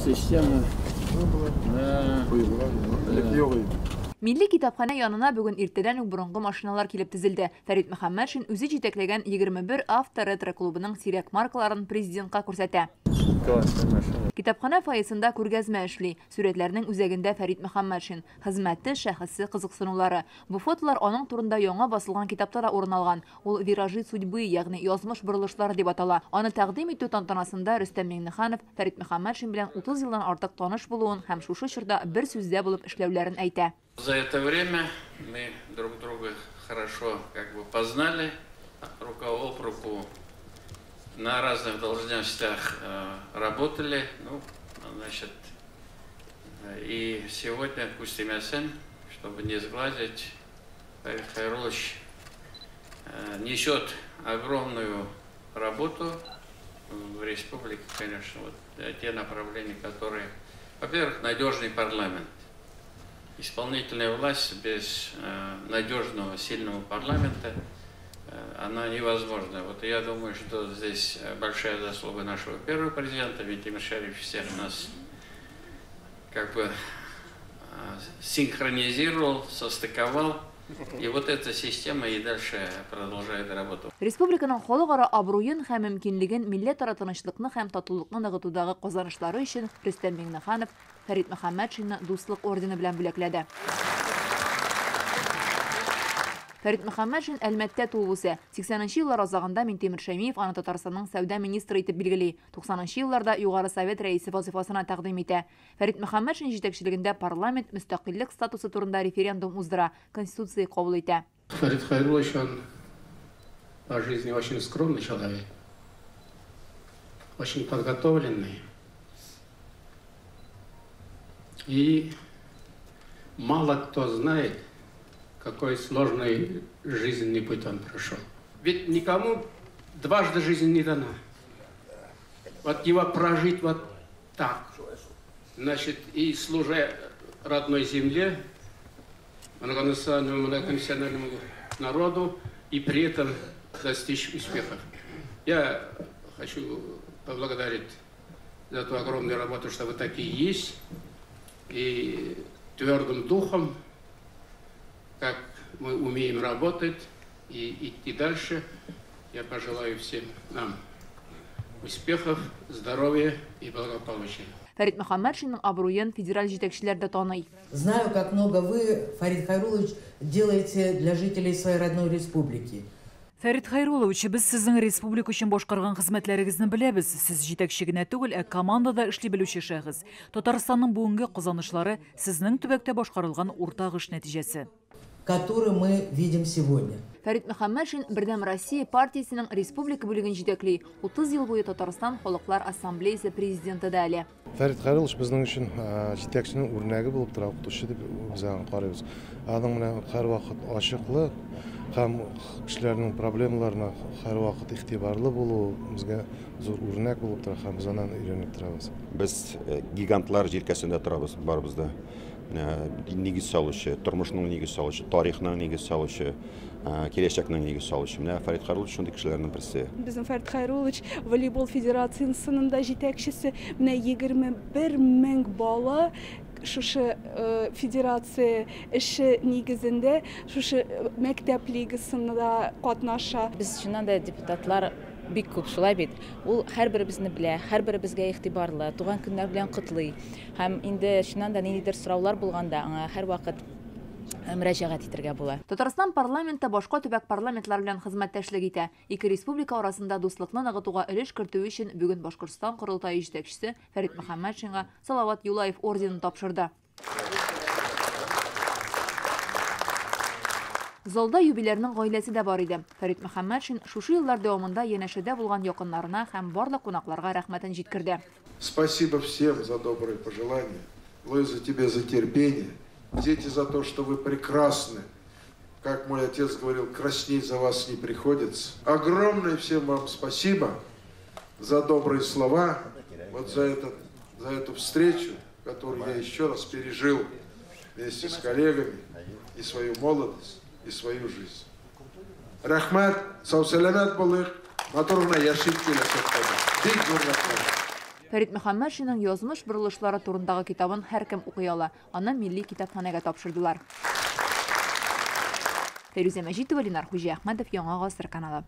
Система. Да. Милли китапханә янына бүген иртәдән үк борынгы машиналар килеп тезелде. Фәрит Мөхәммәтшин үзе җитәкләгән 21 авто ретро-клубының сирәк маркаларын президентка күрсәтә. Китапханә фойесында күргәзмә эшли. Сурәтләрнең үзәгендә Фәрит Мөхәммәтшин. Хезмәте, шәхесе, кызыксынулары. Бу фотолар аның турында яңа басылган китапта да урын алган. Ул «Виражи судьбы», ягъни «Язмыш борылышлары» дип атала. Аны тәкъдим итү тантанасында Рөстәм Миңнеханов Фәрит Мөхәммәтшин белән 30 елдан артык таныш булуын һәм шушы чорда бер сүздә булып эшләүләрен әйтә. За это время мы друг друга хорошо как бы познали, рука об руку на разных должностях работали. Ну, значит, и сегодня, пусть имясен, чтобы не сглазить, Фарид Хайрулович несет огромную работу в республике, конечно, вот те направления, которые, во-первых, надежный парламент. Исполнительная власть без надежного, сильного парламента, она невозможна. Вот я думаю, что здесь большая заслуга нашего первого президента Минтимер Шариповича, всех нас как бы синхронизировал, состыковал. И вот эта система и дальше продолжает работу. Республиканың халыкара абруен һәм мөмкинлеген, милләтара тынычлыкны һәм татулыкны ныгытудагы казанышлары өчен Рөстәм Миңнеханов Фәрит Мөхәммәтшинны Дуслык ордены белән бүләкләде. Фәрит Мөхәммәтшин Әлмәттә туып үсә. 80 еллар азагында Минтимер Шәймиев аны Татарстанның сәүдә министры итеп билгели. 90 елларда Югары Совет рәисе вазифасына тәкъдим итә. Фәрит Мөхәммәтшин җитәкчелегендә парламент мөстәкыйльлек статусы турында референдум уздыра, конституция кабул итә. Фәрит Хайруллович, он по жизни очень скромный человек, очень подготовленный. И мало кто знает, какой сложный жизненный путь он прошел. Ведь никому дважды жизнь не дана. Вот его прожить вот так, значит, и служа родной земле, многонациональному, многоконфессиональному народу, и при этом достичь успехов. Я хочу поблагодарить за ту огромную работу, что вы такие есть, и твердым духом, как мы умеем работать и идти дальше. Я пожелаю всем нам успехов, здоровья и благополучия. Фәрит Мөхәммәтшинның абруен федераль җитәкчеләр дә таный. Знаю, как много вы, Фарид Хайруллович, делаете для жителей своей родной республики. Фәрит Хайруллович, без сезнең республика өчен башкарган хезмәтләрегезне беләбез. Сез җитәкче генә түгел, ә командада эшли белүче шәхес. Татарстанның бүгенге казанышлары сезнең төбәктә башкарылган уртак эш нәтиҗәсе. Который мы видим сегодня. Фәрит Мөхәммәтшин Бердәм Россия партиясенең республика бүлеген җитәкли. 30 ел буе Татарстан Халыклар Ассамблеясы президенты да әле. Фәрит Хайруллович безнең өчен җитәкченең үрнәге булып тора, укытучы дип без аңа карыйбыз. Аның менә һәрвакыт ачыклы һәм кешеләрнең проблемаларына һәрвакыт игътибарлы булуы безгә зур үрнәк булып тора һәм без аннан өйрәнеп торабыз. Без гигантлар җилкәсендә торабыз барыбыз да. Нигез салучы, тормышның нигез салучы, тарихның нигез салучы, киләчәкнең нигез салучы. Менә Фәрит Хайруллович шундый кешеләрнең берсе. Безнең Фәрит Хайруллович волейбол федерациясының да җитәкчесе. Менә 21 мең бала шушы федерация эше нигезендә шушы мәктәп лигасында катнаша. Без чыннан да депутатлар бик күп шулай бит. Ул һәрберебезне белә, һәрберебезгә игътибарлы, туган көннәр белән котлый. Һәм инде чыннан да ниндидер сораулар булганда аңа һәрвакыт мөрәҗәгать итәргә була. Татарстан парламенты башка төбәк парламентлар белән хезмәттәшлек итә. Ике республика арасында дуслыкны ныгытуга өлеш кертү өчен бүген Башкортстан корылтае җитәкчесе Фәрит Мөхәммәтшинга Салават Юлаев орденын тапшырды. Залда юбилярның гаиләсе дә бар иде. Фәрит Мөхәммәтшин шушы еллар дәвамында янәшәдә булган якыннарына һәм барлык кунакларга рәхмәтен җиткерде. Спасибо всем за добрые пожелания. Луиза, тебе за терпение. Дети, за то, что вы прекрасны. Как мой отец говорил, краснеть за вас не приходится. Огромное всем вам спасибо за добрые слова, вот за эту встречу, которую я еще раз пережил вместе с коллегами и свою молодость, и свою жизнь. Рәхмәт, сау-сәламәт булыйк, матур гына яшик киләчәктә. Бик зур рәхмәт. Фәрит Мөхәммәтшинның язмыш борылышлары турындагы китабын һәркем укый ала. Аны Милли китапханәгә тапшырдылар. Фәйрүзә Мәҗитова, Ленар Хуҗиәхмәтов, Яңа Гасыр каналы.